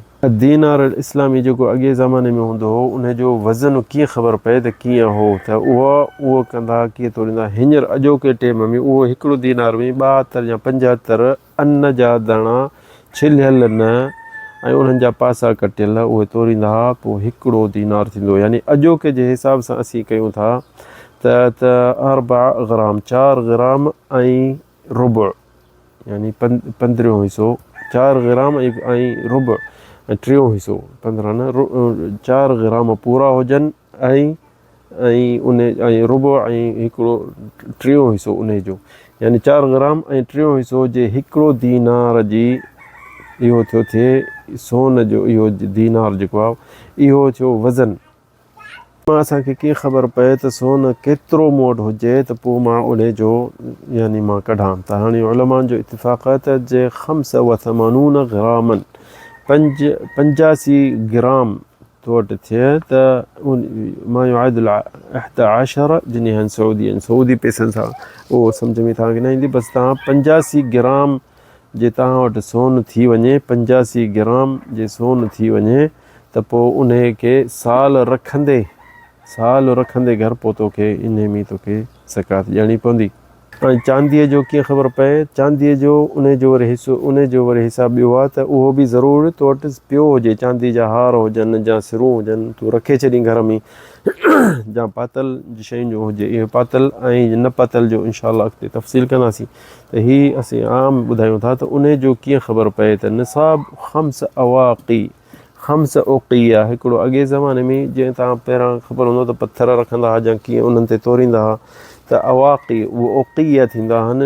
دينار الاسلامي جيڪو اڳئين زماني ۾ هوندو هو انهي جو وزن ڪيئن خبر پئي ته ڪيئن هو ته اهو اهو ڪندا ها ڪيئن توريندا ها هينئر اڄوڪي ٽيم ۾ اهو هڪڙو دينار ۾ 72 يا 75 ان جا داڻا ڇلهيل نه ۽ انهن جا پاسا ڪٽيل اهي توريندا ها پوء هڪڙو دينار ٿيندو هو يعني اڄوڪي جي حساب سان اسين ڪيون ٿا ته ته اربع غرام چار غرام ۽ ربع يعني پندرهيون حصو چار غرام ۽ ربع ۽ ٽيون حصو 15 نه چار غرام پورا هجن ۽ ۽ ان ۽ ربع ۽ هڪڙو ٽيون حصو انهي جو يعني چار گرام ۽ ٽيون حصو جي هڪڙو دينار جي اهو ٿيو ٿئي سون جو اهو دينار جيڪو آهي اهو ٿيو وزن. مان اسان کي ڪيئن خبر پئي ته سون ڪيترو مون وٽ هجي ته پوء مان انهي جو يعني مان ڪڍان ته هاڻي علمائن جو اتفاق آهي ته جي خمس و ثمانون غراما پنج 85 گرام تو وٽ ٿئي ته ما يعادل احدي عشر جنيها سعوديا سعودي پئسن سان اهو سمجهه ۾ توهان کي نه ايندي بس توهان 85 گرام جي توهان وٽ سون ٿي وڃي 85 گرام جي سون ٿي وڃي ته پوء انهي کي سال رکندي سال رکندي گهر پوء توکي انهي ۾ توکي زڪوات ڏيڻي پوندي. ۽ چانديء جو ڪيئن خبر پئي؟ چانديء جو انهي جو وري حصو انهي جو وري حساب ٻيو آهي ته اهو به ضرور تو وٽ پيو هجي، چانديء جا هار هجن جا سرون هجن تون رکي ڇڏين گهر ۾ جا پاتل شين جو هجي اهو پاتل ۽ نه پاتل جو انشاء الله اڳتي تفصيل ڪنداسين ته هي اسين عام ٻڌايون ٿا ته انهي جو ڪيئن خبر پئي ته نصاب خمس اواقي خمس اوقيه، هڪڙو اڳئين زماني ۾ جئين توهان پهريان خبر هوندو ته پٿر رکندا ها جا ڪيئن انهن تي توريندا ها ته اواقي اهي اوقيه ٿيندا هن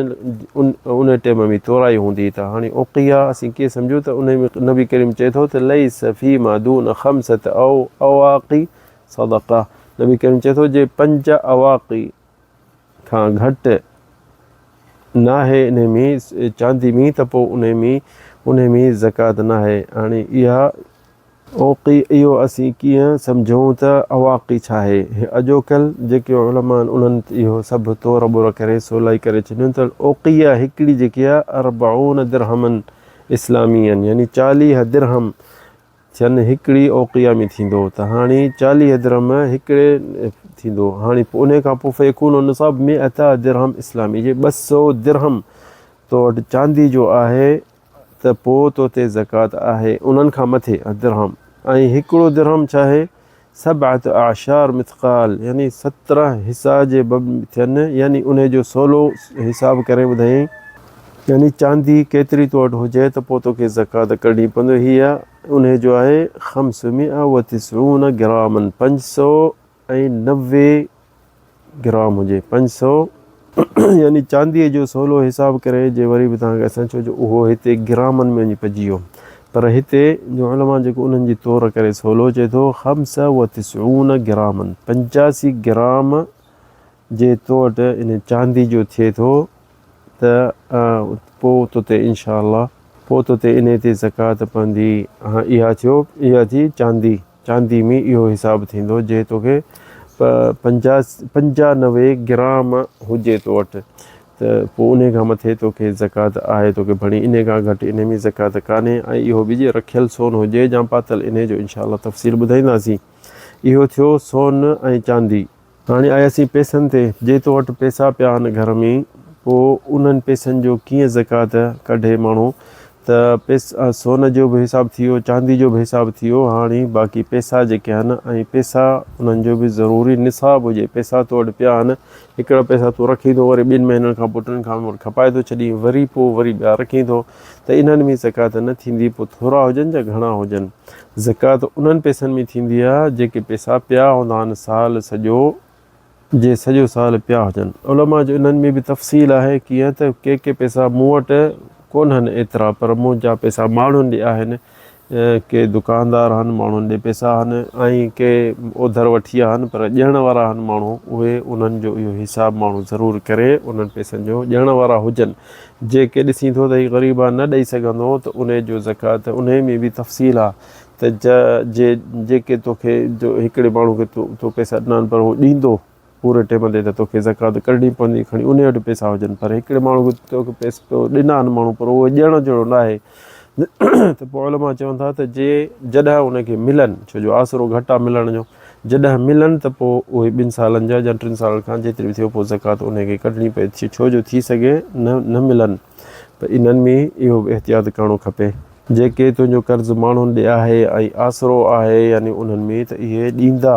ان ٽيم ۾ تورائي هوندي هئي ته هاڻي اوقيه اسين ڪيئن سمجهون ته انهي ۾ نبي ڪريم چئي ٿو ته ليس فيما دون خمسة او اواقي صدقه نبي ڪريم چئي ٿو جي پنج اواقي کان گهٽ ناهي انهي ۾ چاندي ۾ ته پوء انهي ۾ انهي ۾ زڪوات ناهي. هاڻي اها اوقي اهو اسين ڪيئن سمجهون ته اواقي ڇا آهي؟ اڄوڪل جيڪي علماء آهن انهن اهو سڀ تور ٻور ڪري سولائي ڪري ڇڏيون ته اوقيه هڪڙي جيڪي آهي اربعون درهما اسلاميا يعني 40 درهم ٿين هڪڙي اوقيه ۾ ٿيندو ته هاڻي 40 درهم هڪڙي ٿيندو هاڻي انهي کان پوء فيڪون النصاب مئتا درهم اسلامي جي 200 درهم تو وٽ چاندي جو آهي ته پوء تو تي زڪوات آهي انهن کان مٿي درهم ۽ هڪڙو درهم ڇا آهي سبعة اعشار مثقال يعني 17 حصا جي به ٿين يعني انهي جو سولو حساب ڪري ٻڌايائين يعني چاندي ڪيتري تو وٽ هجي ته پوء توکي زڪوات ڪڍڻي پوندي هيء انهي جو آهي خمسمئة وتسعون گراما 590 گرام هجي 500 يعني چانديء جو سولو حساب ڪري جي وري به توهان کي اسان ڇو جو اهو هتي گرامن ۾ وڃي پئجي ويو پر هتي جو علماء جيڪو انهن جي تور ڪري سولو چئي ٿو خمسة وتسعون گراما 85 گرام جي تو وٽ ان چاندي جو ٿئي ٿو ته پوء تو تي انشاء الله پوء تو تي انهي تي زڪوات پوندي. ها اها ٿيو اها ٿي چاندي. چاندي ۾ اهو حساب ٿيندو جي توکي 95 گرام هجي تو وٽ ته پوء انهي کان مٿي توکي زڪوات آهي توکي ڀرڻي انهي کان گهٽ انهي ۾ زڪوات ڪانهي ۽ اهو به جي رکيل سون هجي يا پاتل انهي جو انشاء الله تفصيل ٻڌائينداسين. اهو ٿيو سون ۽ چاندي. هاڻي آياسين پئسن تي، جي تو وٽ پئسا پيا آهن گهر ۾ پوء انهن پئسن جو ڪيئن زڪوات ڪڍي ماڻهو ته پئسا سون جو به حساب ٿي ويو چاندي جو به حساب ٿي ويو هاڻي باقي پئسا جيڪي آهن ۽ پئسا انهن جو به ضروري نصاب هجي پئسا تو وٽ پيا آهن هڪڙا پئسا تون رکين ٿو وري ٻن مهينن کان پوء ٽن کان پوء کپائي ٿو ڇڏين وري پوء وري ٻيا رکين ٿو ته انهن ۾ زڪوات نه ٿيندي پوء ٿورا هجن يا گهڻا هجن زڪوات انهن پئسن ۾ ٿيندي آهي جيڪي پئسا پيا هوندا آهن سال سڄو جي سڄو سال پيا هجن. علماء جو انهن ۾ به تفصيل آهي ڪيئن ته ڪي ڪي پئسا مون وٽ ڪونهن ايترا پر منهنجا پئسا ماڻهن ڏي آهن ڪي دڪاندار آهن ماڻهن ڏي پئسا آهن ۽ ڪي اوڌر وٺي آهن پر ڏيڻ وارا آهن ماڻهو اهي انهن جو اهو حساب ماڻهو ضرور ڪري انهن پئسن جو ڏيڻ وارا هجن جي ڪي ڏسين ٿو ته هي غريب آهي نه ڏئي سگهندو ته انهي جو زڪوات انهي ۾ به تفصيل آهي ته جي جيڪي توکي جو هڪڙي ماڻهو کي تو پئسا ڏنا آهن پر هو ڏيندو پوري ٽيم تي ته توکي زڪوات ڪڍڻي پوندي کڻي انهي وٽ پئسا هجن پر هڪڙي ماڻهو کي توکي پئسا ڏنا آهن ماڻهو پر اهو ڏيڻ جهڙو نه آهي ته پوء علماء چون ٿا ته جي جڏهن ان کي ملن ڇو جو آسرو گهٽ آهي ملڻ جو جڏهن ملن ته پوء اهي ٻن سالن جا يا ٽن سالن کان جيتري به ٿيو پوء زڪوات ان کي ڪڍڻي پئي ٿي ڇو جو ٿي سگهي نه نه ملن ته انهن ۾ اهو به احتياط ڪرڻو کپي. جيڪي تنهنجو قرض ماڻهن ڏي آهي ۽ آسرو آهي يعني انهن ۾ ته اهي ڏيندا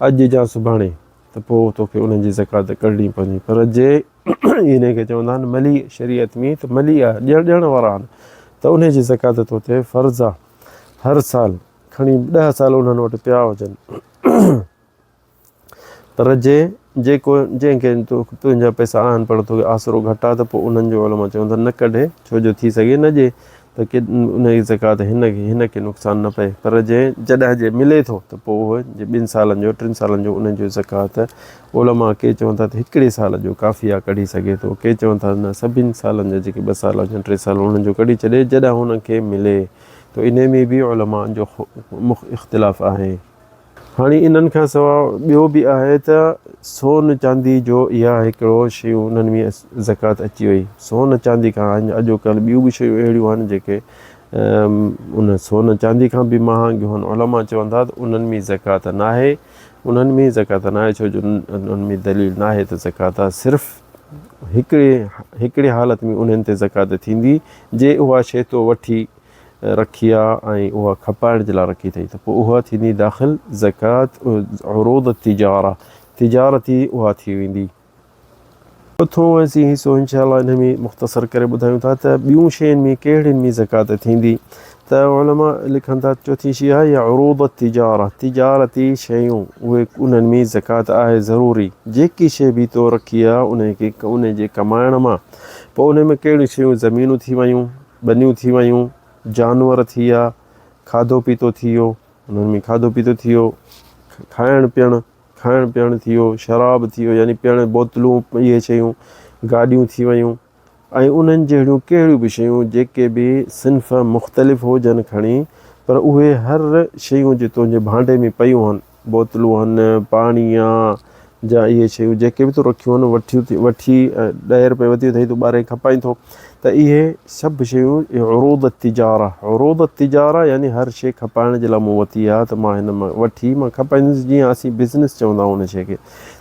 اڄ يا سڀاڻي ته پوء توکي انهن جي زڪوات ڪڍڻي پوندي پر جي انهي کي چوندا آهن ملي شريعت ۾ ته ملي آهي ڏيڻ ڏيڻ وارا آهن ته انهي جي زڪوات تو تي فرض آهي هر سال کڻي ڏهه سال انهن وٽ پيا هجن پر جي جيڪو جنهن کي تنهنجا پئسا آهن پر توکي آسرو گهٽ آهي ته پوء انهن جو علماء چون ٿا نه ڪڍي ڇو جو ٿي سگهي نه ڏي ته ڪي ان جي زڪوات هن کي هن کي نقصان نه پئي پر جي جڏهن جي ملي ٿو ته پوء اهو جي ٻن سالن جو ٽن سالن جو ان جو زڪوات علماء ڪي چون ٿا ته هڪڙي سال جو ڪافي آهي ڪڍي سگهي ٿو ڪي چون ٿا نه سڀني سالن جا جيڪي ٻه سال هجن ٽي سال انهن جو ڪڍي ڇڏي جڏهن هن کي ملي ته انهي ۾ به علماء جو اختلاف آهي. هاڻي انهن کان سواء ٻيو به آهي ته سون چاندي جو اها هڪڙو شيون انهن ۾ زڪوات اچي وئي سون چاندي کان اڄوڪلهه ٻيون به شيون اهڙيون آهن جيڪي ان سون چاندي کان به مهانگيون آهن علماء چون ٿا ته انهن ۾ زڪوات ناهي انهن ۾ زڪوات ناهي ڇو جو انهن ۾ دليل ناهي ته زڪوات آهي صرف هڪڙي هڪڙي حالت ۾ انهن تي زڪوات ٿيندي جي اها شيء تو وٺي رکي آ ۽ اها کپائڻ جي لاء رکي اٿئي ته پوء اها ٿيندي داخل زڪوات عروض التجاره تجارتي اها ٿي ويندي. چوٿون اسين حصو انشاء الله ان ۾ مختصر ڪري ٻڌايون ٿا ته ٻيون شين ۾ ڪهڙين ۾ زڪوات ٿيندي ته علماء لکن ٿا چوٿين شي آهي يا عروض التجاره تجارتي شيون اهي انهن ۾ زڪوات آهي ضروري جيڪي شي به تو رکي آ ان کي ان جي ڪمائڻ مان پوء ان ۾ ڪهڙيون شيون زمينون ٿي ويون ٻنيون ٿي ويون، جانور ٿي ويا، کاڌو پيتو ٿي ويو، انهن ۾ کاڌو پيتو ٿي ويو، کائڻ پيئڻ، کائڻ پيئڻ ٿي ويو، شراب ٿي ويو يعني پيئڻ بوتلون اهي شيون، گاڏيون ٿي ويون ۽ انهن جهڙيون ڪهڙيون به شيون جيڪي به صنف مختلف هجن کڻي پر اهي هر شيون جي تنهنجي ڀانڊي ۾ پيون هن. بوتلون هن، پاڻي آ جا اهي شيون جيڪي به تو رکيون هن وٺيون ٿي وٺي ڏهين روپئي وتيون اٿئي تون ٻارهين کپائين ٿو ته اهي سڀ شيون عروض التجاره عروض التجاره يعني هر شي کپائڻ جي لاء مون وتي آ ته مان هن مان وٺي مان کپائيندس جيئن اسين بزنس چوندا آهيون ان شي کي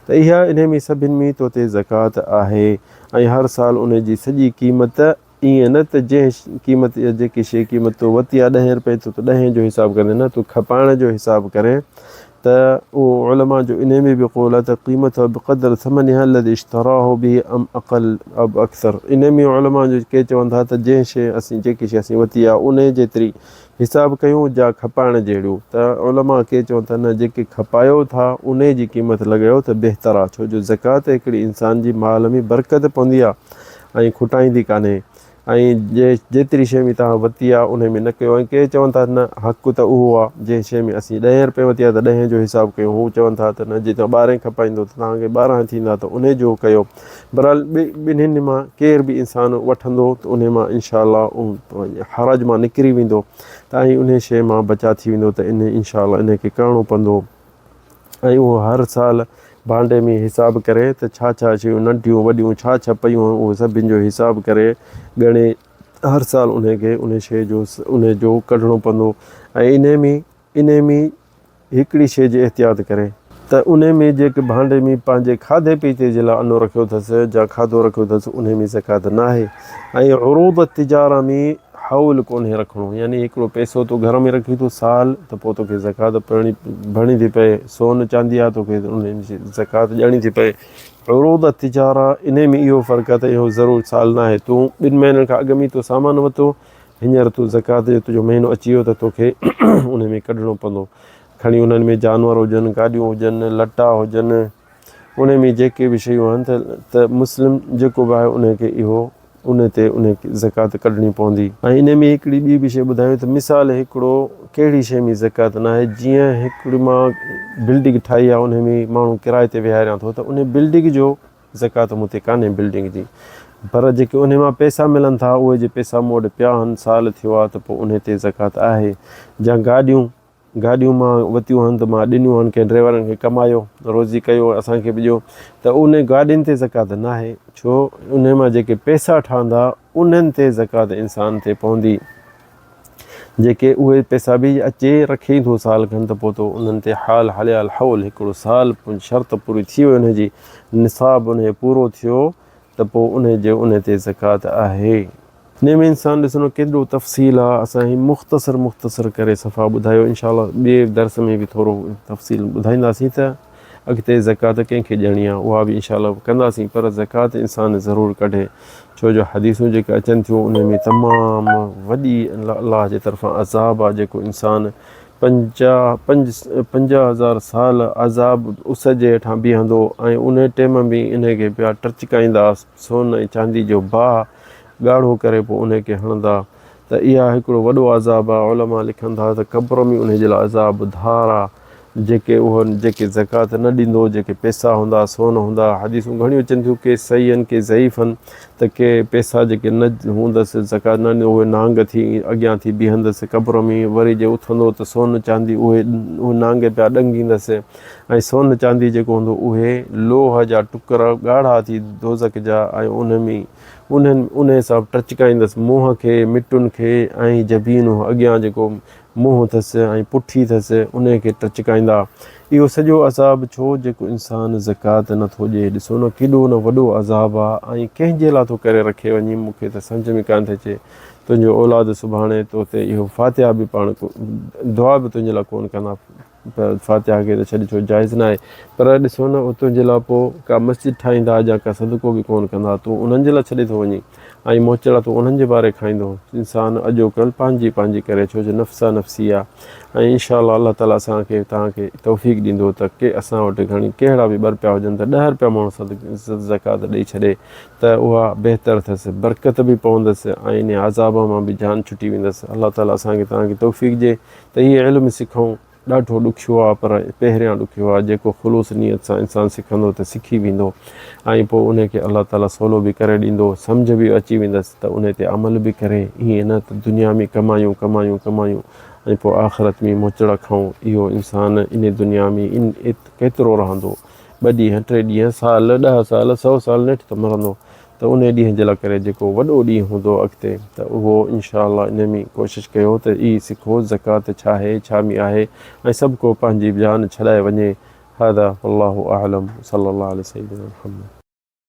ته اها انهي ۾ سڀن ۾ تو تي زڪوات آهي ۽ هر سال ان جي سڄي قيمت ائين نه ته جنهن قيمت يا جيڪي شيء قيمت تو ورتي آهي ڏهين رپئي ته تون ڏهين جو حساب ڪندين نه تون کپائڻ جو حساب ڪرين ته اهو علماء جو انهي ۾ به قول آهي ته قيمتها بقدر ثمنها الذي اشتراه به ام اقل او اڪثر انهي ۾ علماء جو ڪي چون ٿا ته جنهن شيء اسين جيڪي شيء اسين ورتي آهي انهي جيتري حساب ڪيون جا کپائڻ جهڙيون ته علماء ڪي چون ٿا نه جيڪي کپايو ٿا انهي جي قيمت لڳايو ته بهتر آهي ڇو جو زڪوات هڪڙي انسان جي مال ۾ برڪت پوندي آهي ۽ کٽائيندي ڪانهي ۽ جي جيتري شيء ۾ توهان وتي آ انهي ۾ نه ڪيو ۽ ڪي چون ٿا نه حق ته اهو آ جنهن شيء ۾ اسين ڏهين رپئي وتي آ ته ڏهين جو حساب ڪيون هو چون ٿا ته نه جي توهان ٻارهين کپائيندو ته توهان کي ٻارهن ٿيندا ته انهي جو ڪيو بهرحال ٻنهين مان ڪير به انسان وٺندو ته انهي مان انشاء الله حرج مان نڪري ويندو ته ۽ انهي شيء مان بچا ٿي ويندو ته انهي انشاء الله انهي کي ڪرڻو پوندو. ۽ اهو هر سال ڀانڊي ۾ حساب ڪري ته ڇا ڇا شيون ننڍيون وڏيون ڇا ڇا پيون هيون اهو سڀن جو حساب ڪري ڳڻي هر سال انهي کي انهي شيء جو انهي جو ڪڍڻو پوندو ۽ انهي ۾ انهي ۾ هڪڙي شيء جي احتياط ڪري ته انهي ۾ جيڪي ڀانڊي ۾ پنهنجي کاڌي پيتي جي لاء انو رکيو اٿس جا کاڌو رکيو اٿس انهي ۾ زڪوات ناهي ۽ عروض التجاره ۾ حول ڪونهي رکڻو يعني هڪڙو پئسو تو گهر ۾ رکين ٿو سال ته پوء توکي زڪوات پڙهڻي ڀرڻي ٿي پئي سون چاندي آ توکي ان جي زڪوات ڏيڻي ٿي پئي عروض التجاره انهي ۾ اهو فرق آ ته اهو ضرور سال ناهي تون ٻن مهينن کان اڳ ۾ تو سامان ورتو هينئر تون زڪوات جو تنهنجو مهينو اچي ويو ته توکي انهي ۾ ڪڍڻو پوندو کڻي انهن ۾ جانور هجن گاڏيون هجن لٽا هجن انهي ۾ جيڪي به شيون آهن ته مسلم جيڪو به آهي انهي کي اهو ان تي ان زڪوات ڪڍڻي پوندي. ۽ ان ۾ هڪڙي ٻي به شيء ٻڌايون ته مثال هڪڙو ڪهڙي شيء ۾ زڪوات ناهي جيئن هڪڙي مان بلڊنگ ٺاهي آهي ان ۾ ماڻهو ڪرائي تي ويهاريان ٿو ته ان بلڊنگ جو زڪوات مون تي ڪانهي بلڊنگ جي پر جيڪي انهي مان پئسا ملن ٿا اهي جي پئسا مون وٽ پيا آهن سال ٿيو آهي ته پوء انهي تي زڪوات آهي جا گاڏيون گاڏيون مان وتيون آهن ته مان ڏنيون آهن ڪنهن ڊرائيورن کي ڪمايو روزي ڪيو اسان کي به ڏيو ته انهي گاڏين تي زڪوات ناهي ڇو انهي مان جيڪي پئسا ٺهندا انهن تي زڪوات انسان تي پوندي. جيڪي اهي پئسا به اچي رکين ٿو سال کن ته پوء تو انهن تي حال حليا الحول هڪڙو سال شرط پوري ٿي وئي انهي جي نصاب انهي پورو ٿيو ته پوء انهي جو انهي تي زڪوات آهي. انهي ۾ انسان ڏسندو ڪيڏو تفصيل آ اسان هي مختصر مختصر ڪري صفا ٻڌايو انشاء الله ٻئي درس ۾ به ٿورو تفصيل ٻڌائينداسين ته اڳتي زڪوات ڪنهن کي ڏيڻي آهي اها به انشاء الله ڪنداسين پر زڪوات انسان ضرور ڪڍي ڇو جو حديثون جيڪي اچن ٿيون انهي ۾ تمام وڏي الله جي طرفان عذاب آهي جيڪو انسان پنجاهه پنج 50000 سال عذاب اس جي هيٺان بيهندو ۽ انهي ٽيم ۾ انهي کي پيا ٽرچڪائيندا سون ۽ چاندي جو باهه ڳاڙهو ڪري پوء انهي کي هڻندا ته اها هڪڙو وڏو عذاب آهي علماء لکن ٿا ته قبر ۾ انهي جي لاء عذاب ڌار آهي جيڪي اهو جيڪي زڪوات نه ڏيندو جيڪي پئسا هوندا سون هوندا حديثون گهڻيون اچن ٿيون ڪي صحيح آهن ڪي ضعيف آهن ته ڪي پئسا جيڪي نه هوندس زڪوات نه ڏيندو اهي نانگ ٿي اڳيان ٿي بيهندس قبر ۾ وري جي اٿندو ته سون چاندي اهي نانگ پيا ڏنگيندس ۽ سون چاندي جيڪو هوندو اهي لوهه جا ٽڪر ڳاڙها ٿي دوزخ جا ۽ ان ۾ انهن انهي سان ٽچڪائيندس منهن کي مٽن کي ۽ جبين اڳيان جيڪو منهن اٿس ۽ پٺي اٿس انهي کي ٽچڪائيندا. اهو سڄو عذاب ڇو جيڪو انسان زڪوات نه ٿو ڏئي. ڏسو نه ڪيڏو نه وڏو عذاب آ ۽ ڪنهن جي لا ٿو ڪري رکي وڃي مون کي ته سمجهه ۾ ڪانه ٿي اچي. تنهنجو اولاد سڀاڻي تو تي اهو فاتحه به پاڻ دعا به تنهنجي لا ڪونه ڪندا. فاتحه کي ته ڇڏ ڇو جائز ناهي پر ڏسو نه اهي تنهنجي لاء پوء ڪا مسجد ٺاهيندا يا ڪا صدقو به ڪونه ڪندا تون انهن جي لاء ڇڏي ٿو وڃين ۽ موچڙا تون انهن جي باري کائيندو انسان اڄوڪل پنهنجي پنهنجي ڪري ڇو جو نفسا نفسي آ ۽ انشاء الله الله تعالي اسان کي توهان کي توفيق ڏيندو ته ڪي اسان وٽ گهڻي ڪهڙا به ٻه رپيا هجن ته ڏهه رپيا ماڻهو صدقه زڪوات ڏئي ڇڏي ته اها بهتر اٿس برڪت به پوندس ۽ ان عذاب مان به جان ڇٽي ويندس الله تعالي اسان کي توهان کي توفيق ڏي ته هي علم سکون ڏاڍو ڏکيو آ پر پهريان ڏکيو آ جيڪو خلوص نيت سان انسان سکندو ته سکي ويندو ۽ پوء انهي کي الله تعالي سولو به ڪري ڏيندو سمجهه به اچي ويندس ته انهي تي عمل به ڪري ائين نه ته دنيا ۾ ڪمايون ڪمايون ڪمايون ۽ پوء آخرت ۾ موچڙا کائون اهو انسان انهي دنيا ۾ ان ڪيترو رهندو ٻه ڏينهن ٽي ڏينهن سال ڏهه سال سو سال نيٺ ته مرندو ته انهي ڏينهن جي لاء ڪري جيڪو وڏو ڏينهن هوندو اڳتي ته اهو انشاء الله انهي ۾ ڪوشش ڪيو ته اي سکو زڪوات ڇا آهي ڇا ۾ آهي ۽ سڀ ڪو پنهنجي جان ڇڏائي وڃي هذا والله اعلم وصلي الله علي سيدنا محمد.